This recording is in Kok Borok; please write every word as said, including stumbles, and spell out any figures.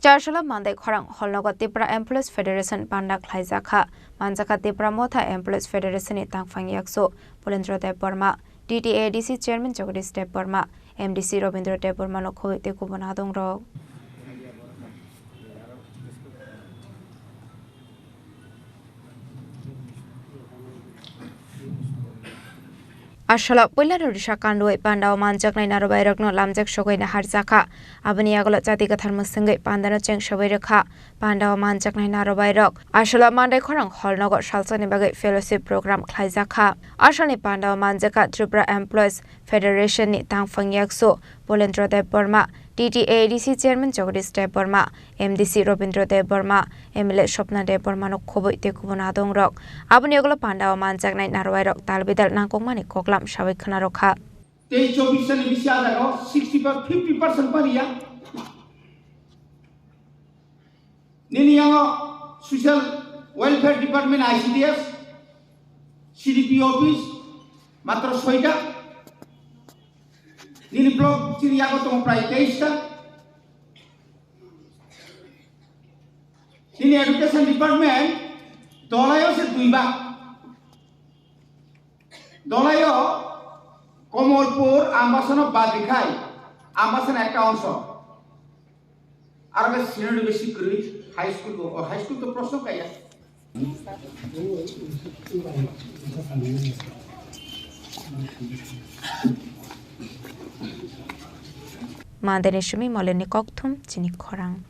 Asala Mandai khorang hall nogo Tipra Employees Federation panda khlaijakha. Manjakha Tipra Motha Employees Federation ni tangphang yaksu Pulendra Debbarma, T T A D C Chairman Jagadish Debbarma, M D C Robindra Debbarma no khoboi tei kubun adong rok. Asala puila no risa kandoi panda o manjaknai narobai rokno lamjak sogoi naharjakha. Aboni yagulo chati kwthar mwswngwi panda no cheng sogoi rwkha. Panda o manjaknai narobai rok asala Mandai khorang hall nogo salsani bagwi fellowship program khlaijakha. Asalni panda o manjakha Tripura Employees Federation ni tangphang yaksu Pulendra Debbarma, T T A D C Chairman Jagadish Debbarma, M D C Robindra Debbarma, M L A Swapna Debbarma no khoboi tei kubun adong rok. Aboni yagulo panda o manjaknai narobai rok tal bidal nangkukmani koklam sawi khwna rwkha. Tei chobbish sani bisi ajak o sixty ba fifty percent pariya. Nini yango Social Welfare Department, I C D S, C D P O office, matro soita. Nini block chini yago tongo prai teista. Nini Education Department dolayo se duiba. Dolayo Komolpur, Ambasano badrikhai, Ambasano ekta onso. Aro ke senior university kwrwi high school bo, o high school to proshno kaya. Mandeni simi moleni kokthum chini khorang.